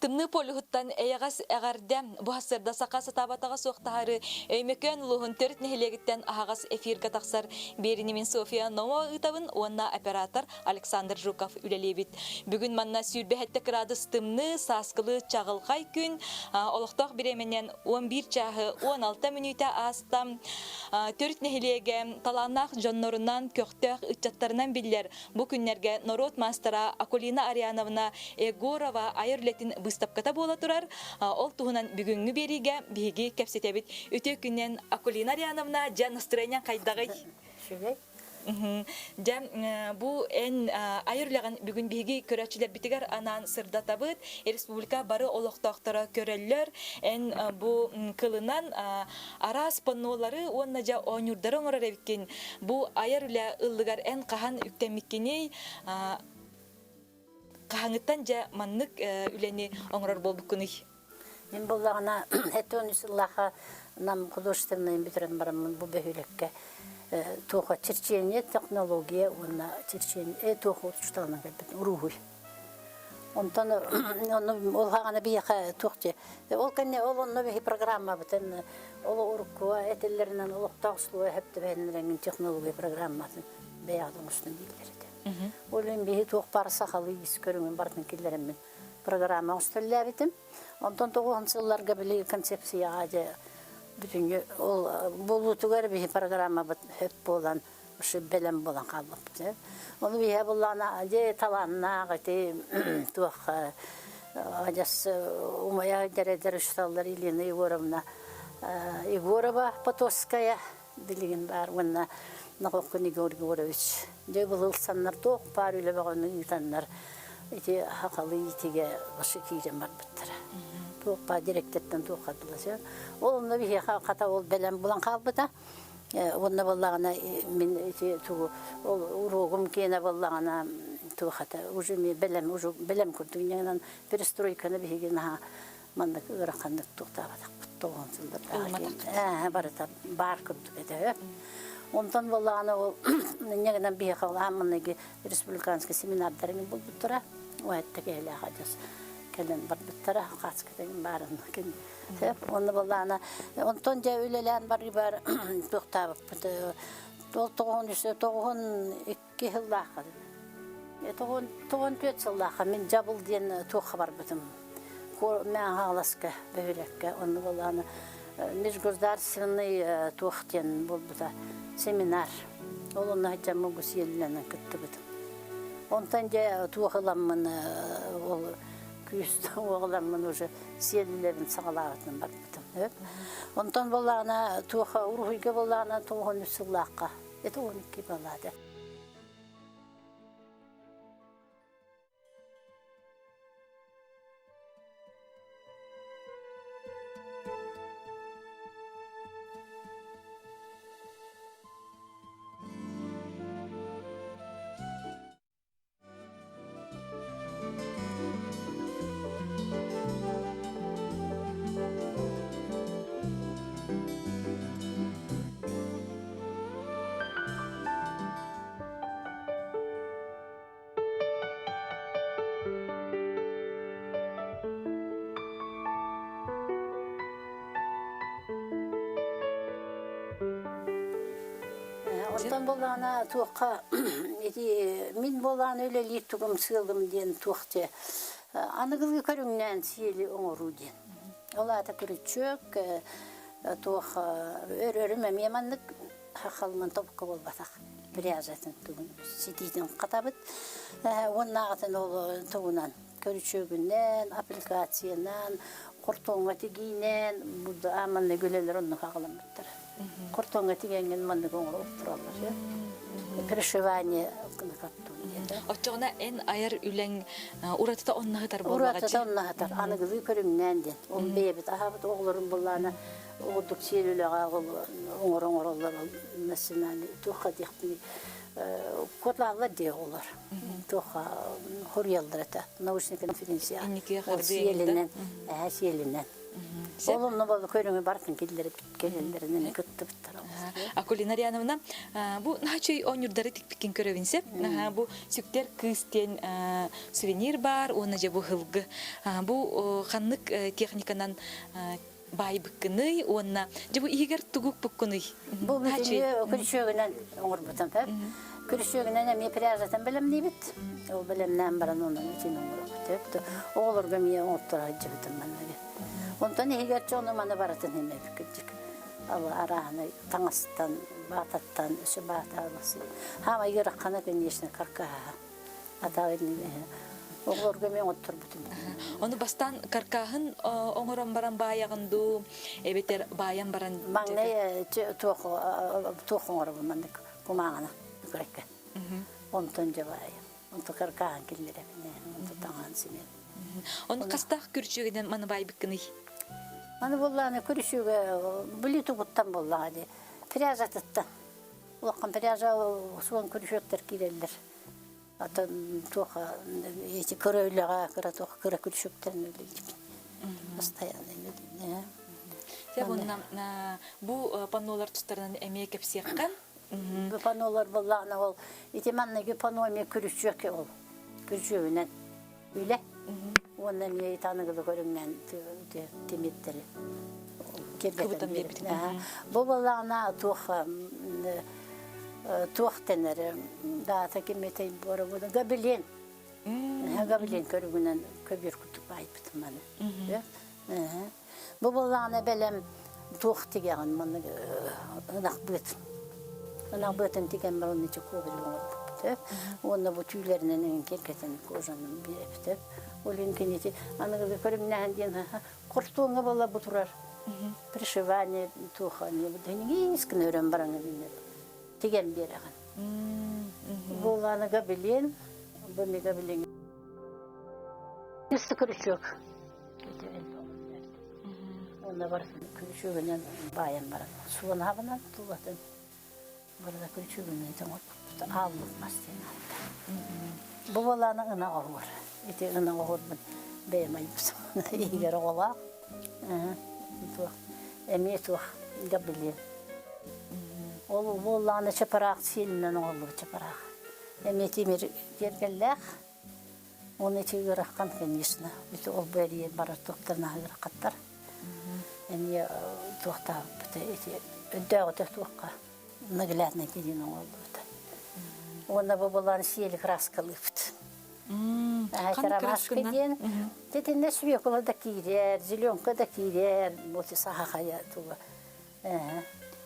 Тымныы полюһуттан эйэҕэс эҕэрдэ бу сарсыарда саха сатаабатаҕа суох таһары Өймөкөөн улууһун төрүт нэһилиэгиттэн аһаҕас эфиргэ тахсар биэриини мин Софья Номова ыытабын уонна оператор Александр Жуков үлэлиэбит. Бүгүн манна 27 кыраадыс тымныы, сааскылыы чаҕылхай күн, олохтоох бириэмэнэн 11 чааһы 16 мүнүүтэ ааста. Төрүт нэһилиэгэ талааннаах дьоннорунан, көхтөөх ыччаттарынан биллэр Бу күннэргэ норуот маастара Акулина Ариановна Егорова айар үлэтин быыстапката буола турар. Ол туһунан бүгүҥҥү биэриигэ биһиги кэпсэтэбит. Үтүө күнүнэн Акулина Ариановна, дьэ настроениеҥ хайдаҕый? Үчүгэй. Дьэ, бу эн айар үлэҕин бүгүн биһиги көрөөччүлэрбитигэр анаан сырдатабыт. Республика бары олохтоохторо көрөллөр. Эн бу кылынан араас паннолары уонна дьэ оонньуурдары оҥорор эбиккин. Бу айар үлэ ыллыгар эн хаһан үктэммиккиний? Хаһаҥыттан дьэ маннык үлэни оҥорор буолбуккунуй? Мин буоллаҕына 73 сыллаахха Нам художественнайын бүтэрэн бараммын бу бөһүөлэккэ туоха черчение технология уонна черчение туох учууталынан кэлбит уруһуй Онтон ону ол хаҕана биһиэхэ туох дии ол кэннэ ол онно биһи программабытын ол уруккуга этиллэринэн олохтоох условия сөп түбэһиннэрэҥин технология программатын бэйэҕит оҥостун дииллэр этэ. Ол иһин биһи туох баар сахалыы ис көрүҥүн барытын киллэрэммин программа оҥостоллээбитим. Онтон тоҕуһун сылларга били концепцияҕа дьэ бүтүннүү ол буолуутугар биһи программабыт сөп буолан ушу бэлэм буолан хаалбыппыт. Ону биһэ буллаана дьэ талааннаах ити туох адьас умайа дьэрэдэр учууталлар Елена Егоровна Егорова Потоская билигин баар уонна Нохоккун Егор Егорович дьэ былылсаннар туох баар үлэ бөҕөнү ыытаннар ити хахалы итигэ башы киирэн барбыттара. Туох баар директордан туох дылы Ол онно биһиэхэ хата ол бэлэм булан хаалбыта. Уонна буоллаҕына мин ити тугу ол уруогум киэнэ буоллаҕына туох этэ уже бэлэм уже бэлэм курдук инньэ перестройканы биһиги наһаа маннык ыараханнык туохтаабатахпыт тоҕон сыллардаах барыта баар курдук этэ онтон буоллаҕына ол инньэ гынан биһиэхэ ол аан маҥнайгы республиканскай семинардарын булбуттара уһатта киһилээх адьас кэлэн барбыттара хааскатын баарын Сөп. Онно буоллаҕына, онтон дьэ үлэлээн барыыбар туохтаабыппыт. Ол тоҕуһун үс тоҕуһун икки сыллаахха тоҕуһун тоҕуһун түөрт сыллаахха мин дьабыл диэн туохха барбытым. Мэҥэ Хаҥаласка бөһүөлэккэ онно буоллаҕына межгосударственный туох диэн буолбута семинар. Ол онно сылдьаммын бу сиэллэнэн кыттыбытым. Онтон дьэ туох ыламмын ол күүс уоҕуламмын уже сиэллэбин саҕалаабытынан барбытым. Онтон буоллаҕына туох уруһуйга буоллаҕына тоҕуһун үс сыллаахха это 12 баллада. Оттон буоллаҕына туохха ити мин буоллаҕына үлэлиир тугум сыалым диэн туох дьэ аныгылыы көрүҥнээн сиэли оҥоруу диэн. Ол аата күрүчүөк туох өрөрүм эмиэ маннык хахалман тобукка буолбатах пряжатын тугун ситиитин хатабыт уоннааҕытын ол тугунан көрүчүөгүнэн аппликациянан хортуоҥҥа тигиинэн маннык үлэлэр оннук аҕаламмыттар Кортоҥҥо тигэҥҥин маннык оҥоро тураллар Пришивание картон диэн. Оччоҕуна эн айар үлэҥ уратыта онно сытар буоллаҕа Уратыта онно сытар. Аныгылыы көрүҥнээн диэн. Ол бэйэбит аһаабыт оҕолорун буллаана оҕурдук сиэл үлэҕэ ол оҥоро оҥороллор ол национальный туохха диэхпиний котлааллар дии оҕолор. Туохха хоруйаллар этэ научный конференция. Ол сиэлинэн, эһэ сиэлинэн. Ол онно бол көрүҥү барытын киллэрбит кэлэллэринэн кыттыбыттар. Акулина Ариановна, бу наһаа оонньуурдары тикпиккин көрөбүн сөп. Бу сүктэр кыыс диэн сувенир бар уонна дьэ бу һылгы. Бу ханнык техниканан баайбыккыный уонна дьэ бу иһигэр тугу укпуккунуй? Бу бүтүннүү күрүчүөгүнэн оҥорбутум. Күрүчүөгүнэн эмиэ пряжатын бэлэмниибит. Ол бэлэмнээн баран онон итин оҥоробут. Оҕолорго эмиэ оҥотторо сылдьыбытым манныгы. Онтон иһигэр дьону маны барытын эмэбит кырдьык. Арааһынай таҥастан, баататтан, өссө баата Хаамай ыарахана, конечно, каркаһа. Атаҕын оҕолорго эмиэ оҥотторбутум. Ону бастаан каркаһын оҥорон баран баайаҕын дуу, эбэтэр баайан баран Маҥнай туох оҥоробун маннык кумааҕына күрэккэ. Онтон дьэ баайым. Онто каркаһын киллэрэбин, онто таҥаһын симэбин. Ону хастаах күрүчүөгүнэн маны баайбыккыный? Маны буоллаҕына күрүчүөгэ били тугуттан буоллаҕа дии. Пряжатыттан. Улахан пряжа суон күрүчүөктэр киирэллэр. Атын туох эти кыра үлэҕэ кыра туох кыра күрүчүөктэрин үлэлиибин. Постоянно үлэлиибин. Дьэ уонна бу паннолар тустарынан эмиэ кэпсиэххэ. Бу паннолар буоллаҕына ол ити манныгы панно эмиэ күрүчүөк ол күрүчүөгүнэн үлэ уонна эмиэ аныгылы көрүҥнээн тимирдэри киргэтэн биэрбитим. Бу буоллаҕына туох туох дэнэр даата ким этэй буора гобелен гобелен көрүҥүнэн көбүөр курдук баайбытым маны. Бу буоллаҕына бэлэм туох тигэҕин маннык ынах быатын. Ынах быатын тигэн баран ити кобель оҥорбуппут. Уонна бу түүлэринэн эҥин киэргэтэн кожанын биэрэбит. Ол иһин кинити аныгы көрүҥнэһэн диэн хортуоҥҥа буола бу турар пришивание туоха гына өрөн баран тигэн биэрэҕин. Буолааны гобелен, бу гобелен. Крючок. Уонна барытын күрүчүөгүнэн баайан баран суонаабынан тулатын барыта күрүчүөгүнэн оҥорбуппут ааллык мас диэн ааттаах. Бу буолааны ынах оһуор. Ити ынах оһуорбун бэйэм айбытым. Иһигэр оҕолоох. Туох эмиэ туох гобелен. Ол буоллаҕына чапараах сиэлинэн оҥоһуллубут чапараах. Эмиэ тимир киэргэллээх. Оны ити ыарахан, конечно. Ити ол бэрийэн барар туохтарына ыарахаттар. Эмиэ туохтаабыппыт ити өйдөөҕүтэ туохха наглядный диэн оҥорбут. Уонна бу булан сиэли краскалыыбыт. Ромашка диэн титиннэ свекла да киирэр, зеленка да киирэр, вот сахахая тула.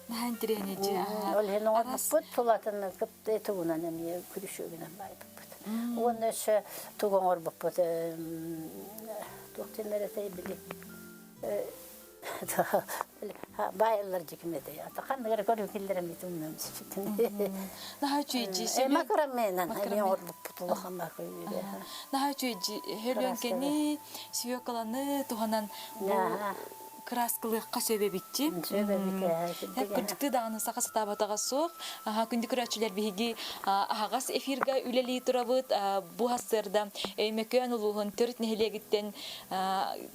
Наһаа интириэһинэй Ол иһин оҥорбуппут тулатын кытта тугунан эмиэ күрүчүөгүнэн баайбыппыт. Уонна өссө тугу оҥорбуппут туох диэннэр этэй били баайыллар дьиким этэй. Ханнык эрэ көрүҥ киллэрэн итиннэн Наһаа үчүгэйдии Макроменан эмиэ оҥорбуппут улахан макроменан. Наһаа үчүгэйдии хөлүөҥкэни, свекланы туһанан кырааскылыахха сөп эбитчи. Сөп эбит. Кырдьыктыы даҕаны саха сатаабатаҕа суох. Күндү көрөөччүлэр биһиги аһаҕас эфирга үлэлии турабыт. Бу сарсыарда Өймөкөөн улууһун төрүт нэһилиэгиттэн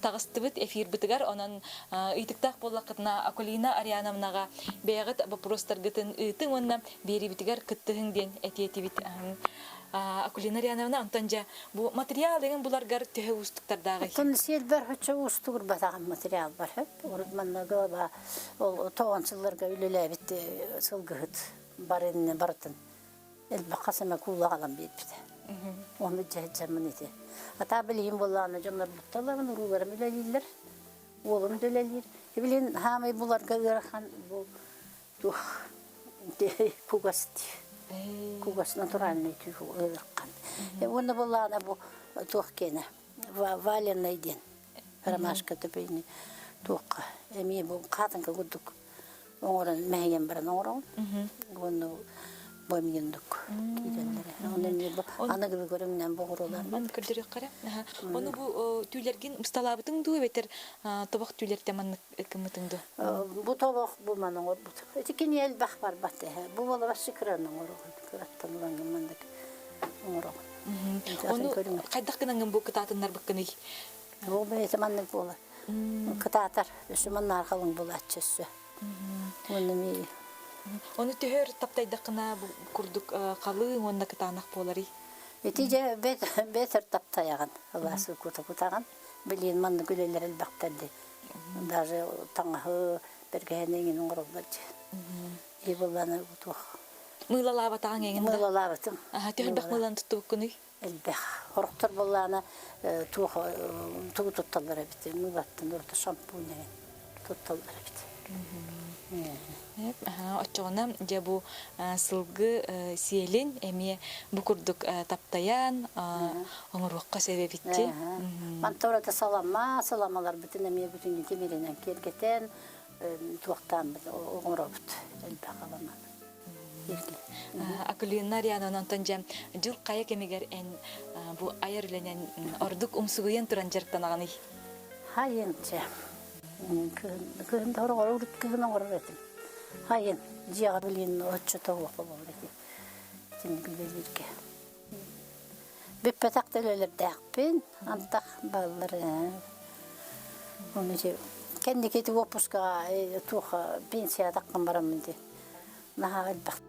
таҕыстыбыт эфирбытыгар. Онон ыйытыктаах буоллаххытына Акулина Ариановнаҕа бэйэҕит боппуруостаргытын ыытыҥ уонна биэриибитигэр кыттыһыҥ диэн этиэ этибит. Акулина Ариановна, онтон дьэ бу материал эҥин буларгар төһө уустуктардааҕый? Оттон сиэлбэр оччо уустугурбатаҕым материал бар. Урут манна гыла ол тоҕон сылларга үлэлээбит сылгыһыт барын барытын элбэх хас эмэ куула аҕалан биэрбитэ. Ону дьэ ити. Ата билигин буоллаҕына дьоннор бутталарын урууларым үлэлииллэр. Уолум да үлэлиир. Билигин хаамай буларга ыарахан бу туох кугас кугас натуральный ыарахан. Уонна буоллаҕына бу туох киэнэ валенный диэн ромашка төпөйүнү туохха эмиэ бу хаатыҥка курдук оҥорон мэһийэн баран оҥороҕун уонна бу эмиэ киирэллэрэ онно эмиэ бу аныгылыы көрүҥнээн боҕуруулар Маны көрдөрүөххэ эрэ. Ону бу түүлэргин усталаабытыҥ дуу эбэтэр тобох түүлэртэн маннык гыммытыҥ дуу? Бу тобох бу маны оҥорбут. Ити кини элбэх барбат эһэ. Бу буолабассы кыраны оҥороҕун. Кыраттан ылан маннык оҥороҕун. Ону хайдах гынаҥҥын бу кытаатыннарбыккыный? Ол бэйэтэ маннык буолар. Кытаатар. Өссө маннаар халыҥ буолааччы өссө. Уонна ми. Ону төһөр таптайдаххына бу курдук халыҥ уонна кытаанах буоларый? Ити дьэ бэт таптайаҕын, ылаас кута кутаҕын. Билигин маннык үлэлэр элбэхтэр дии. Даже таҥаһы бэргэһэни эҥин оҥороллор дии. И быланы туох. Мыылалаабатаҕыҥ эҥин да? Мыылалаабытым. Аха, төһө элбэх мыыланы туттубуккунуй? Элбэх. Хорохтор буоллаана туох тугу тутталлар эбит. Мыылаттан урут шампунь эҥин тутталлар эбит. Оччоҕуна дьэ бу сылгы сиэлин эмиэ бу курдук таптайан оҥоруохха сөп эбитти. Манта ураты салама, саламаларбытын эмиэ бүтүннүү тимиринэн киэргэтэн туохтаан оҥоробут элбэх аламан. Акулина Ариановна, онтон дьэ дьыл хайа кэмигэр эн бу айар үлэнэн ордук умсугуйан туран дьарыктанаҕыный? Хайын чэ кыһын урут кыһын оҥорор этим. Хайын дьиэҕэ билигин оччото буолар этим. Итинник үлэлииргэ. Бүппэтэх да үлэлэрдээхпин, антах бааллар. Оны кэнники ити уоппускаҕа туох пенсия таххан бараммын дии. Наһаа элбэх.